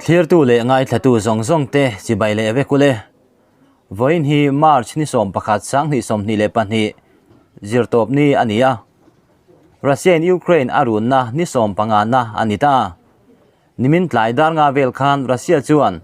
Thlirtu leh ngaithlatu zawng zawng te chibai leh vek ule. Vawiin hi March ni 11 2022 zirtawp ni a ni a. Russia in Ukraine a runna ni 15 na a ni ta. Nimin tlai dar nga vel khan Russia chuan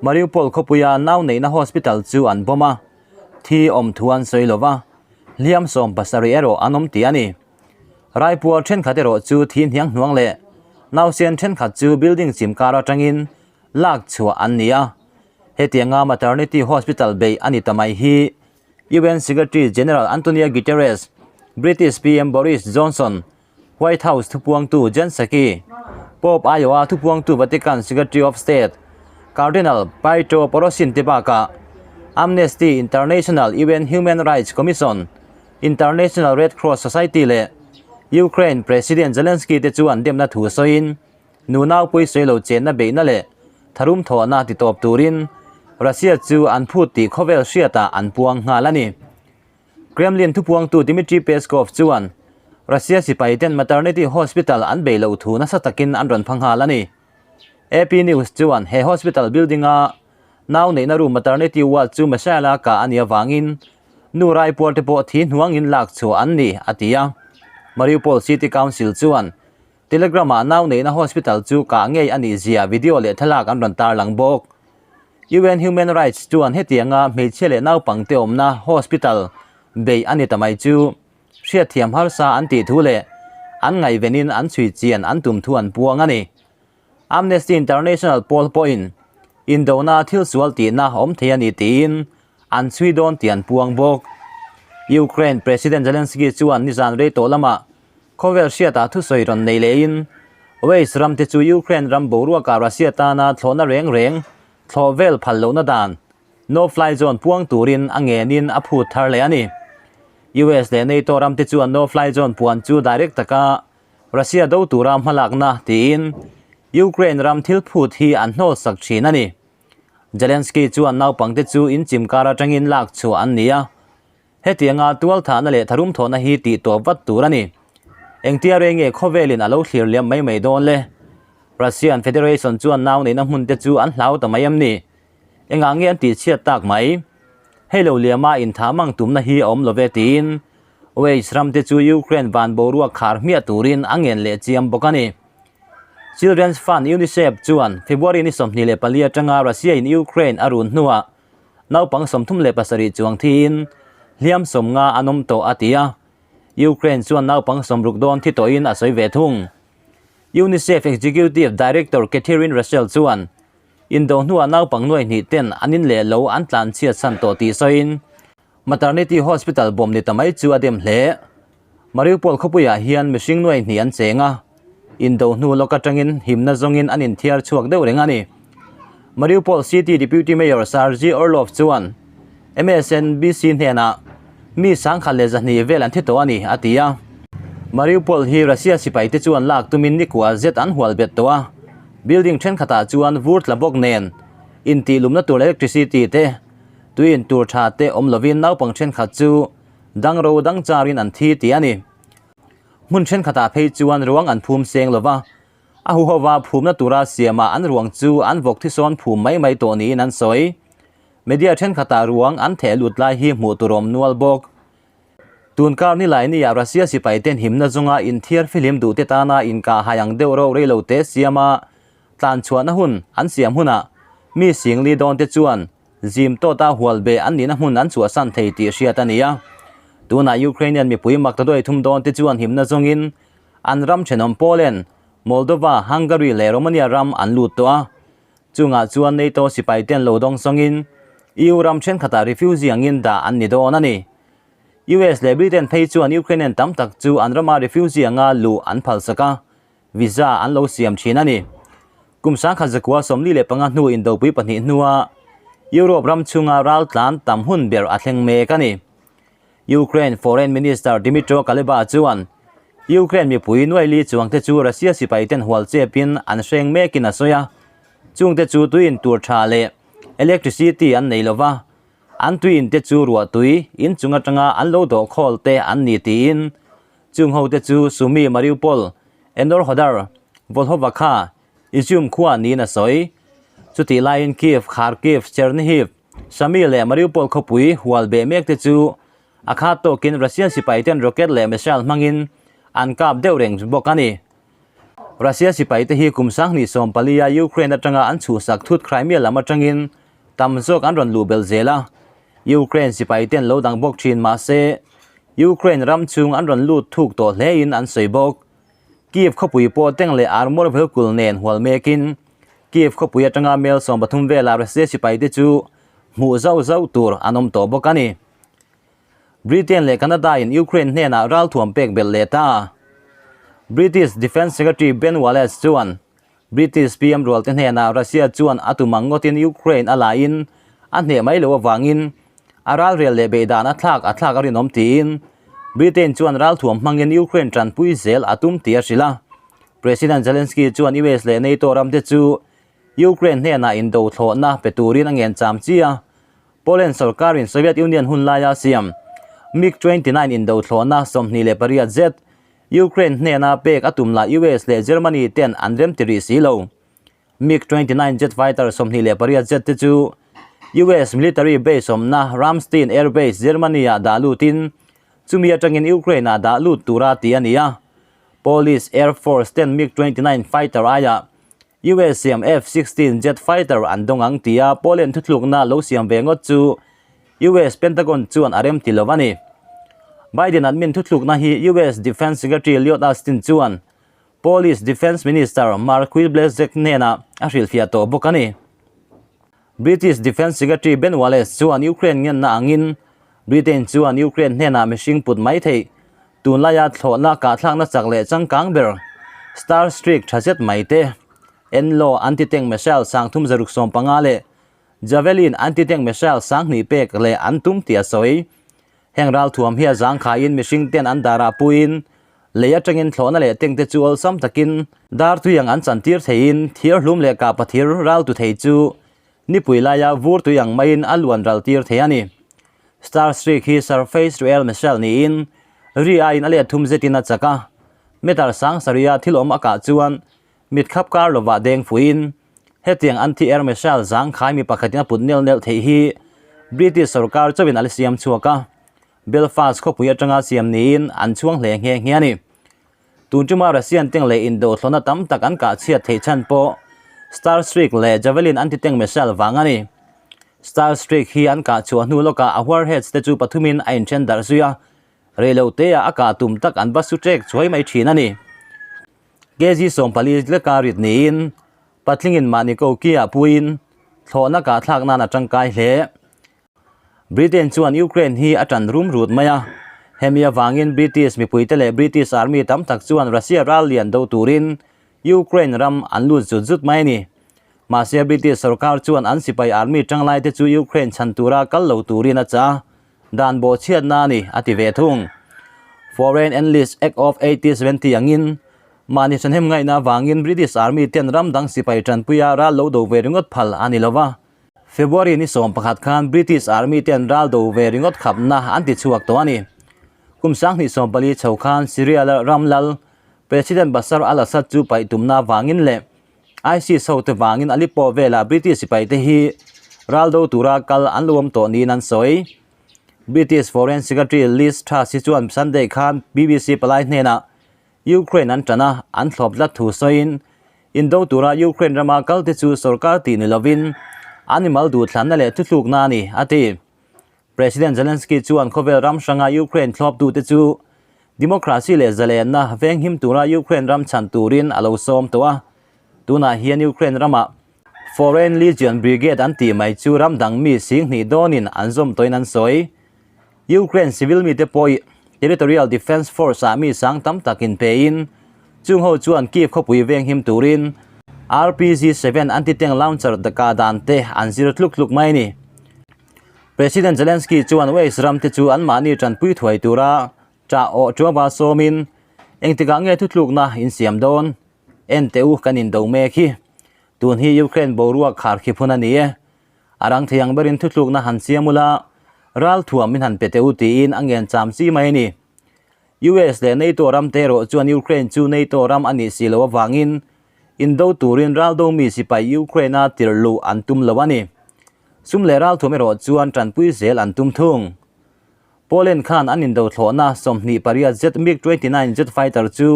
Mariupol khawpuia nau neihna hospital chu an bomb a, thi awm thu an sawi lova, hliam 70 erawh an awm tih a ni. Raipuar thenkhat erawh chu thi hniang hnuang leh nausen thenkhat chu building chim kar atangin lak chhuah an ni a. Hetianga maternity hospital beih a ni ta mai hi UN Secretary General Antonio Guterres, British PM Boris Johnson, White House thupuangtu Jen Psaki, Pope aiawha thupuangtu Vatican Secretary of State Cardinal Pietro Parolin te bakah Amnesty International UN Human Rights Commission International Red Cross Society leh Ukraine President Zelensky te chu an demna thu sawiin nu naupui sawi lo chenna beihna leh tharum thawhna ti tawp turin Russia chu an phut tih khawvel hriatah an puang nghal a ni. Kremlin thupuangtu Dmitry Peskov chuan Russia sipai ten maternity hospital an bei loh thu nasa takin an rawn pha nghal a ni. AP News chuan he hospital building-a nau neihna room maternity ward chu missile-a kah a nih avangin Nu Raipuar te pawh thi hnuangin lak chhuah an ni, a ti a. Mariupol City Council chuan Telegram-ah nau neihna hospital chu kah ngei a nih zia video leh thlalak an rawn tarlang bawk. UN Human Rights chuan hetianga hmeichhia leh naupangte awmna hospital beih a ni ta mai chu hriatthiam harsa an tih thu leh an ngaihvenin an chhui chian an tum thu an puang a ni. Amnesty International pawl pawhin indona thil sual tihna awm thei a ni tiin an chhui dawn tih an puang bawk. Ukraine President Zelensky chuan nizan rei tawh lamah khawvel hriatah thusawi rawn nei lehin West ram te chu Ukraine ram boruakah Russia tana thlawhna reng reng thlawh vel phal lohna dan no fly zone puang turin a ngenin a phut thar leh a ni. US leh NATO ram te chuan no fly zone puan chu direct taka Russia do tura hmalakna tiin Ukraine ram thil phut hi an hnawl sak thin a ni. Zelensky chuan naupangte chu in chim kar atangin lak chhuah an ni a, hetianga tual thahna leh tharum thawhna hi tih tawp vat tur a ni. Engtia rei nge khawvelin a lo thlir liam mai mai dawn le? Russian Federation chuan nau neihna hmun te chu an hlau ta mai em ni? Engah nge an tih chhiat tak mai? Hei lo liama inthah mang tumna hi a awm lo ve tiin Wales ram te chu Ukraine van boruak khar hmiah turin a ngen leh chiam bawk a ni. Children's Fund UNICEF chuan February ni 24 atanga Russia in Ukraine a run hnuah naupang 37 chuang thiin hliam 50 an awm tawh a ti a. Ukraine chuan naupang 60 dawn thi tawhin a sawi ve thung. UNICEF Executive Director Catherine Russell chuan indo hnuah naupang nuai hnih ten an in leh lo an tlan chhiat san tawh tih sawiin Maternity Hospital bawm ni ta mai chu a dem hle. Mariupol khawpuiah hian mihring nuai hnih an cheng a, indo hnu lawk atangin himna zawngin an inthiar chhuak deuh reng a ni. Mariupol City Deputy Mayor Sergei Orlov chuan MSNBC hnenah mi 1200 vel an thi tawh a ni, a ti a. Mariupol hi Russia sipaite chuan lak tumin nikua zet an hual bet tawh a, building thenkhatah chuan vur tla bawk nen intihlumna tur electricity te, Tui in tur tha te awm lovin naupang thenkhat chu dangro dang charin an thi tih a ni. Hmun thenkhatah phei chuan ruang an phum seng lova, a huhova phumna tura siamah an ruang chu an vawk thisawn phum mai mai tawh niin an sawi. Media thenkhatah ruang an theh lut lai hi hmuh tur awm nual bawk. Tun kar ni lai nia Russia sipai ten himna zawnga inthiar fihlim duh te tana inkah hai ang deuh reuh rei lo te siama tlan chhuahna hun an siam hunah mi singli dawn te chuan Zim tawta hual be an nihna hmun an chhuahsan thei tih hriat a ni a. Tunah Ukrainian mipui maktaduai thum dawn te chuan himna zawngin an ram thenawm Poland, Moldova, Hungary leh Romania ram an lut tawh a. Chungah chuan NATO sipai ten lo dawng sawngin EU ram thenkhatah refugee angin dah an ni dawn a ni. US leh Britain phei chuan Ukrainian tam tak chu an rama refugee anga luh an phalsak a. Visa an lo siam thin a ni. Kum 1945 hnu indopui pahnih hnua Europe ram chhunga ral tlan tam hun ber a thleng mek a ni. Ukraine Foreign Minister Dmytro Kuleba chuan Ukraine mipui nuai li chuang te chu Russia sipai ten hual chepin an hreng mekin a sawi a, chungte chu tuiin tur tha leh electricity an nei lova, an tuiin te chu ruah tui inchung atanga an lo dawh khawl te an ni tiin Chung hote chu Sumy, Mariupol, Enerhodar, Volhovakha, Izium khua niin a sawi. Chutih laiin Kyiv, Kharkiv, Chernihiv, Sumy leh Mariupol khawpui hual beh mek te chu a khat tawkin Russian sipai ten rocket leh missile hmangin an kap deuh reng bawk a ni. Russia sipai te hi kum 2014 a Ukraine atanga an chhuhsak thut Crimea lam atangin tam zawk an rawn luh belh zel a, Ukraine sipai ten lo dang bawk thin mahse Ukraine ram chhung an rawn lut thuk tawh hlein an sawi bawk. Kyiv khawpui pawh tank leh armour vehicle nen hual mekin Kyiv khawpui atanga mel 13 vela Russia sipai te chu hmuh zauh zauh tur an awm tawh bawk a ni. Britain leh Canada in Ukraine hnenah ralthuam pek belh leh ta. British Defence Secretary Ben Wallace chuan British PM rualte hnenah Russia chuan a tum ang ngawtin Ukraine a laiin a hneh mai loh avangin a ralrel leh beihdan a thlak a thlak a rinawm tiin Britain chuan ralthuam hmangin Ukraine tanpui zel a tum tih a hrilh a. President Zelensky chuan US leh NATO ramte chu Ukraine hnenah indo thlawhna pe turin a ngen cham chi a. Poland sorkarin Soviet Union hun laia siam MiG 29 indo thlawhna 28 zet Ukraine hnena pek a tum lah US leh Germany ten an rem ti rih si lo. MiG 29 jet fighter 28 zet te chu US military base awmna Ramstein Air Base, Germany-ah dah lutin chumi atangin Ukraine-ah dah lut tura tih a ni a. Polish Air Force ten MiG 29 fighter aiah US siam F-16 jet fighter an dawng ang tia Poland thuthlukna lo siam ve ngawt chu US Pentagon chuan a rem ti lo a ni. Biden admin thuthlukna hi US Defence Secretary Lloyd Austin chuan Polish Defence Minister Mark Wilblezek hnenah a hrilhfiah tawh bawk a ni. British Defence Secretary Ben Wallace chuan Ukraine ngenna angin Britain chuan Ukraine hnenah mihring put mai theih tunlaia thlawhna kahthlakna chak leh changkang ber Starstreak tha zet mai te, NLAW anti-tank missile 365 leh Javelin anti-tank missile 2000 pek leh an tum tih a sawi. Heng ralthuam hi a zangkhaiin mihring ten an darah puiin lei atangin thlawhna leh tank te chu awlsam takin dar tui ang an chantir theiin thir hlum leh kahpa thir raltu thei chu Nipui laia vur tui ang maiin a luan ral tir thei a ni. Starstreak hi surface to air missile niin ri aiin a let thum zetin a chak a. Meter sang sarih-a thil awm a kah chuan mit khap kar lovah deng fuiin hetiang anti-air missile zangkhai mi pakhatin a put nel nel theih hi British sorkar chauhin a la siam chhuak a. Belfast khawpui atanga siam niin an chhuang hle nghe nghe a ni. Tun tuma Russian tank leh indothlawhna tam tak an kah chhiat theih chhan pawh Starstreak leh Javelin anti-tank missile vang a ni. Starstreak hi an kah chhuah hnu lawkah a warheads te chu pathumin a inthen darh zui a, reilo teah a kah tum tak an va su ṭek chuai mai ṭhin a ni. Kg 14 leka rit niin patlingin mahni kokiah puiin thlawhna kahthlak nan a ṭangkai hle. Britain chuan Ukraine hi a ṭan rum rut mai a, hemi avangin British mipuite leh British Army tam tak chuan Russia ral lian do turin Ukraine ram an lut zut zut mai a ni. Mahse British sorkar chuan an sipai army ṭanglaite chu Ukraine chhan tura kal lo turin a chah a, dan bawhchhiatna a ni, a ti ve thung. Foreign Enlist Act of 1870 angin mahni ṭhahnem ngaihna avangin British Army ten ram dang sipai ṭanpuia ral lo do ve ringawt phal a ni lo va. February ni 11 khan British Army ten ral do ve ringawt khapna an ti chhuak tawh a ni. Kum 2014 chho khan Syria ram lal President Bashar al-Assad chu paih tumna vangin leh ISIS hote vangin Aleppo velah British sipaite hi ral do tura kal an lo awm tawh niin an sawi. British Foreign Secretary Liz Truss hi chuan Sunday khan BBC palai hnenah Ukraine an ṭan a, an thlawp tlat thu sawiin, indo tura Ukraine rama kalte chu sorkar tih ni lovin animal duhthlanna leh thuthlukna a ni, a ti. President Zelensky chuan khawvel ram hranga Ukraine thlawptute chu democracy leh zalenna venghim tura Ukraine ram chhan turin a lo sawm tawh a. Tunah hian Ukraine ramah Foreign Legion Brigade an tih mai chu ram dang mi 20,000 dawnin an zawm tawhin an sawi. Ukraine civil mite pawh Territorial Defence Force-ah mi sang tam tak inpein, chung ho chuan Kyiv khawpui venghim turin RPG-7 anti-tank launcher kah dan te an zir tluk tluk mai a ni. President Zelensky chuan West ram te chu anmahni tanpui thuai tura ṭah awh ṭuava sawmin, Engtikah nge thutlukna insiam dawn? En teh u, kan indo mek hi. Tun hi Ukraine boruak kharkhip hun a ni e. A rang thei ang berin thutlukna han siam ula, ral thuam min han pe teh u tiin a ngen cham chi mai a ni. US leh NATO ram te erawh chuan Ukraine chu NATO ram a nih si loh avangin Indo turin raldo mi sipai Ukraine-a tirh luh an tum lo a ni. Sum leh ralthuam erawh chuan tanpui zel an tum thung. Poland khan an indo thlawhna 28 zet MiG-29 jet fighter chu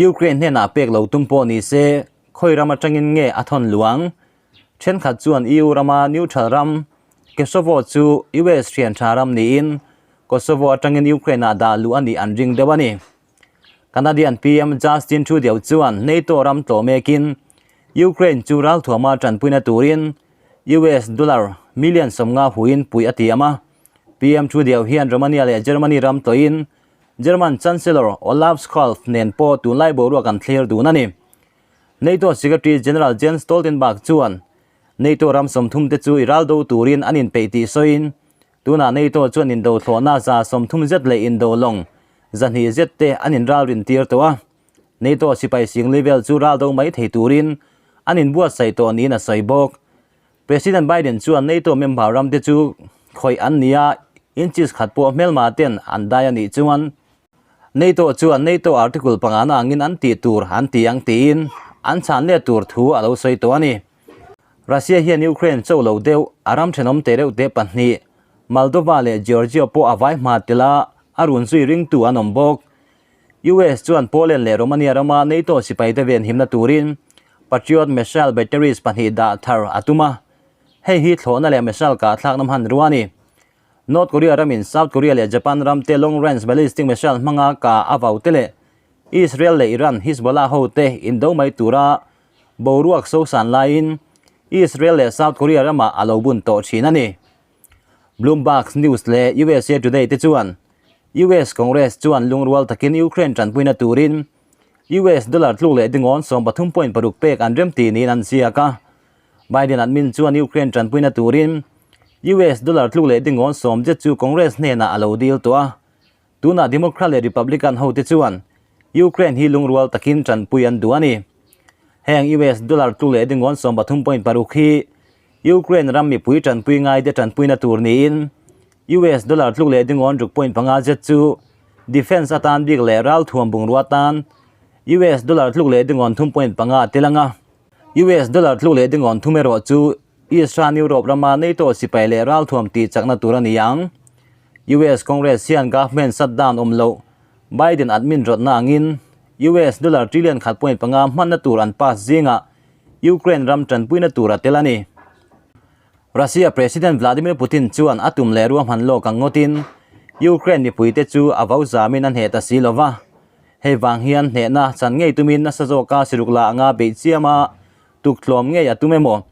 Ukraine hnenah pek lo tum pawh ni se, khawi ram atangin nge a thawn luang? Thenkhat chuan EU rama neutral ram Kosovo chu US thian tha ram niin Kosovo atangin Ukraine-ah dah luh a nih an ring deuh a ni. Canadian PM Justin Trudeau chuan NATO ram tlawh mekin Ukraine chu ralthuama tanpuina turin US dollar million 50 huin puih a tiam a. PM Trudeau hian Romania leh Germany ram tlawhin German Chancellor Olaf Scholz nen pawh tunlai boruak an thlir dun a ni. NATO Secretary General Jens Stoltenberg chuan NATO ram 30 te chu i ral do turin an inpeih tih sawiin tunah NATO chuan indo thlawhna 30 zet leh indo lawng 200 zet te an inralrin tir tawh a. NATO sipai singli vel chu ral do mai thei turin an inbuatsaih tawh niin a sawi bawk. President Biden chuan NATO member ram te chu khawih an ni a, inches khat pawh hmelma ten an dai a nih chuan NATO chuan NATO article pangana angin an tih tur an ti ang tiin an chhan let tur thu a lo sawi tawh a ni. Russia hian Ukraine cho lo deuh a ram thenawm te reuh te pahnih Moldova leh Georgia pawh a vai hma tel a, a run zui ringtu an awm bawk. US chuan Poland leh Romania rama NATO sipaite venhimna turin Patriot missile batteries pahnih dah thar a tum a, hei hi thlawhna leh missile kahthlakna hmanrua a ni. North Korea ramin South Korea leh Japan ramte long-range ballistic missile hmanga kah a vau te leh Israel leh Iran Hezbollah hote indo mai tura boruak sosan laiin Israel leh South Korea ramah a lo bun tawh thin a ni. Bloomberg News leh USA Today te chuan US Congress chuan lungrual takin Ukraine tanpuina turin US dollar tluk leh dingawn 13.6 pek an remti niin an ziak a. Biden admin chuan Ukraine tanpuina turin US dollar tluk leh dingawn 10 zet chu Congress hnenah a lo dil tawh a. Tunah Democrat leh Republican hote chuan Ukraine hi lungrual takin tanpui an duh a ni. Heng US dollar tluk leh dingawn 13.6 hi Ukraine ram mipui tanpui ngaite tanpuina tur niin US dollar tluk leh dingawn 6.5 zet chu defense atan bik leh ralthuam bungrua atan US dollar tluk leh dingawn 3.5 a tel anga. US dollar tluk leh dingawn 3 erawh chu Eastern Europe rama NATO sipai leh ralthuam tih chakna tur a ni ang. US Congress hian government shutdown awm loh Biden admin rawtna angin US dollar trillion 1.5 hmanna tur an pass zingah Ukraine ram tanpuina tur a tel a ni. Russia President Vladimir Putin chuan a tum leh ruahman lawk ang ngawtin Ukraine mipuite chu a vo zamin a hneh ta si lova. Hei vang hian hnehna chan ngei tumin nasa zawka siruk la anga beih chiam a tuktlawm ngei a tum emaw?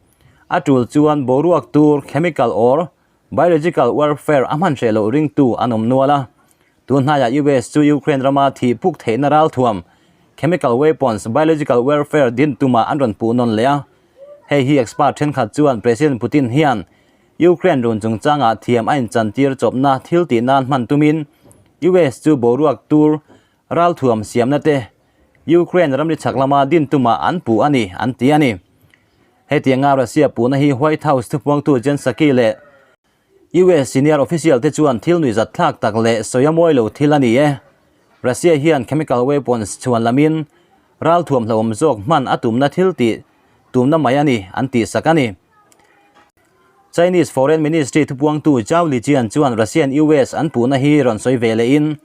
A tul chuan boruak tur chemical or Biological warfare a hman hreh loh ringtu an awm nual a. Tun hnaiah US chu Ukraine rama thih puk theihna ralthuam, chemical weapons, biological warfare din tumah an rawn puh nawn leh a. Hei hi expert thenkhat chuan President Putin hian Ukraine run chungchangah thiam a inchantir chawpna thil tih nan hman tumin US chu boruak tur ralthuam siamna te Ukraine ramri chhak lama din tumah an puh a ni, an ti a ni. Hetianga Russia puhna hi White House thupuangtu Jen Psaki leh US senior official te chuan thil nuihzat thlak tak leh sawi a mawi lo thil a ni e. Russia hian chemical weapons chhuan lamin ralthuam hlauhawm zawk hman a tumna thil tih tumna mai a ni, an tih sak a ni. Chinese Foreign Ministry thupuangtu Zhao Lijian chuan Russia-in US an puhna hi rawn sawi ve lehin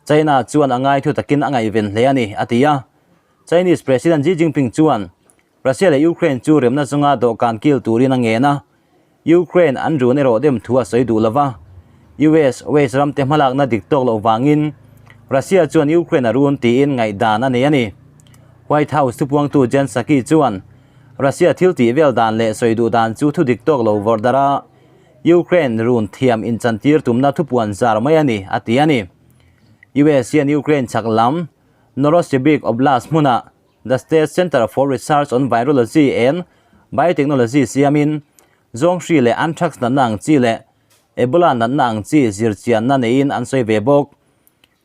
China chuan a ngai thu takin a ngaihven hle a ni, a ti a. Chinese President Xi Jinping chuan Russia leh Ukraine chu remna zawnga dawhkan kil turin a ngen a, Ukraine an run erawh dem thu a sawi duh lova. US West ramte hmalakna dik tawk loh vangin Russia chuan Ukraine a run tiin ngaihdan a nei a ni. White House thupuangtu Jen Psaki chuan Russia thil tih vel dan leh sawi duh dan chu thu dik tawk lo vawrh darh a, Ukraine run thiam inchantir tumna thupuan zar mai a ni, a ti a ni. US hian Ukraine chhak lam Novosibirsk Oblast hmunah The State Center for Research on Virology and Biotechnology siamin zawnghri leh anthrax natna ang chi leh Ebola natna ang chi zirchianna neiin an sawi ve bawk.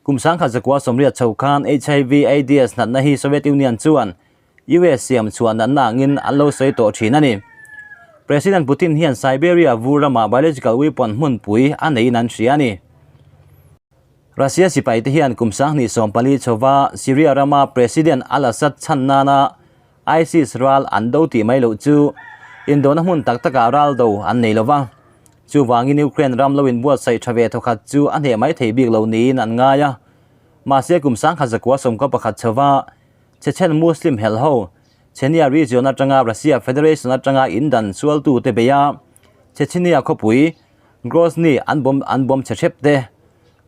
Kum 1980 chho khan HIV AIDS natna hi Soviet Union chuan US siam chhuah natna angin an lo sawi tawh thin a ni. President Putin hian Siberia vur ramah biological weapon hmunpui a neiin an hria a ni. Russia sipaite hian kum 2014 chhova Syria rama President al-Assad chhan nana ISIS ral an do tih mai loh chu indona hmun tak takah ral do an nei lo va. Chuvangin Ukraine ram lo inbuatsaih tha ve thawkhat chu a hneh mai thei bik lo niin an ngai a. Mahse kum sangkhat zakua sawmkaw pakhat chhova Chechen Muslim helh ho Chechnya region atanga Russia Federation atanga indan sualtute bei a, Chechnya khawpui Grozny an bawm an bawm chhe hrep te.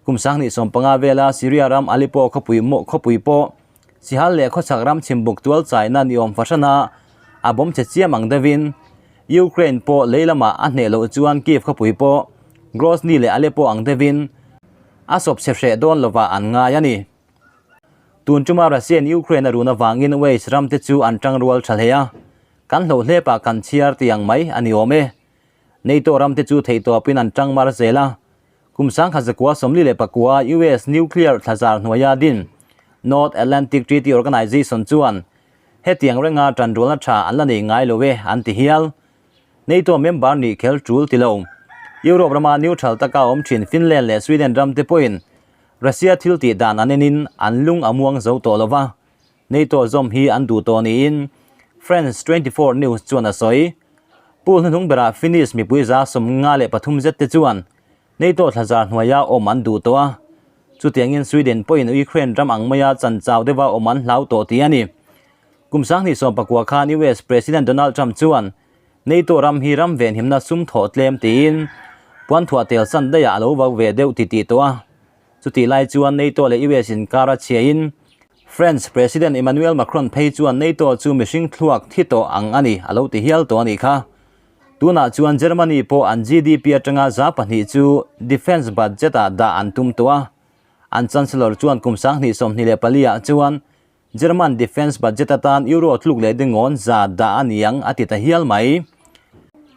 Kum sanghnih 15 vela Syria ram Aleppo khawpui khawpui pawh Sihal leh khawchhak ram chhimbuk tual chaina ni awm fahrana a bawm chhe chiam ang deuhin Ukraine pawh lei lamah a hneh loh chuan Kyiv khawpui pawh Grozny leh Aleppo ang deuhin a sawp chhe hreh dawn lovah an ngai a ni. Tun tuma Russia-in Ukraine a run avangin West ram te chu an tangrual tha hle a, kan hloh hlepah kan chhiar tiang mai a ni awm e. NATO ram te chu theihtawpin an tang mar zel a, kum 1949 US nuclear thlazar hnuaia din North Atlantic Treaty Organization chuan hetiang renga tanrualna tha an la nei ngai lo e an ti hial. NATO member nih khel tul ti lo. Europe rama neutral taka awm thin Finland leh Sweden ram te pawhin Russia thil tih dan an enin an lung a muang zo tawh lo va, NATO zawm hi an duh tawh niin France 24 News chuan a sawi. Pool hnuhnung berah Finnish mipui za 53 zet te chuan NATO thlazar hnuaia awm an duh tawh a, chutiangin Sweden pawhin Ukraine ram ang maia chan chau deuha awm an hlau tawh tih a ni. Kum 2019 khan US President Donald Trump chuan NATO ram hi ram venhimna sum thawh tlem tiin puanthuah tel san daihah a lo vau ve deuh titih tawh a. Chutih lai chuan NATO leh US inkar a chhiahin French President Emmanuel Macron phei chuan NATO chu mihring thluak thi tawh ang a ni a lo ti hial tawh a nih kha. Tunah chuan Germany pawh an GDP atanga 2% chu defence budget-ah dah an tum tawh a. An Chancellor chuan kum 2024 ah chuan German defence budget atan Euro tluk leh dingawn za dah a ni ang a ti ta hial mai.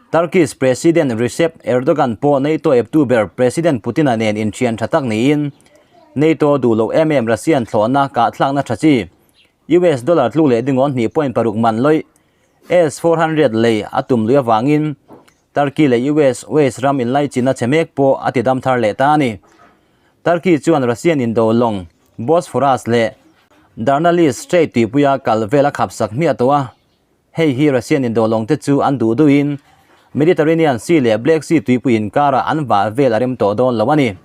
Turkish President Recep Erdogan pawh NATO eptu ber President Putin-a nen inthian tha tak niin NATO duh loh em em Russian thlawhna kahthlakna tha chi US dollar tluk leh dingawn hnih point paruk man lawih S-400 lei a tum lui avangin Turkey leh US West ram inlaichinna chhe mek pawh a ti dam thar leh ta a ni. Turkey chuan Russian indo lawng Bosphorus leh Dardanelles Strait tuipuia kal vel a khapsak hmiah tawh a. Hei hi Russian indo lawng te chu an duh duhin Mediterranean Sea leh Black Sea tuipui inkarah an vah vel a rem tawh dawn lo a ni.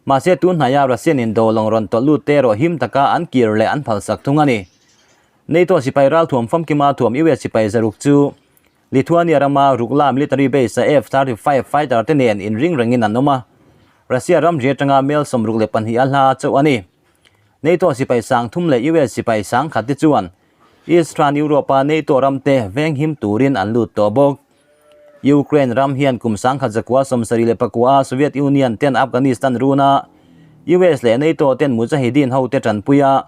Mahse tun hnaia Russian indo lawng rawn tawlh lut te erawh him taka an kir leh an phalsak thung a ni. NATO sipai ralthuam famkima thuam US sipai zaruk chu Lithuania rama Rukla military base-a F-35 fighter te nen inring rengin an awm a, Russia ramri atanga mel 62 a hla chauh a ni. NATO sipai 3000 leh US sipai 1000 te chuan Eastern Europe-a NATO ramte venghim turin an lut tawh bawk. Ukraine ram hian kum 1979 a Soviet Union ten Afghanistan runa US leh NATO ten mujahideen hote tanpuia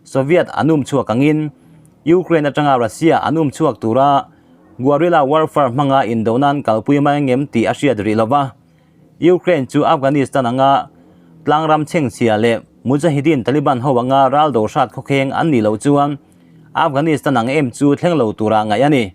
Soviet an um chhuak angin Ukraine atanga Russia an um chhuak tura guerrilla warfare hmanga indona an kalpui mai angem tih a hriat rih lova. Ukraine chu Afghanistan anga tlangram chhengchhia leh Mujahideen Taliban ho anga ral do hrat khawkheng an nih loh chuan Afghanistan ang em chu thleng lo tura ngaih a ni.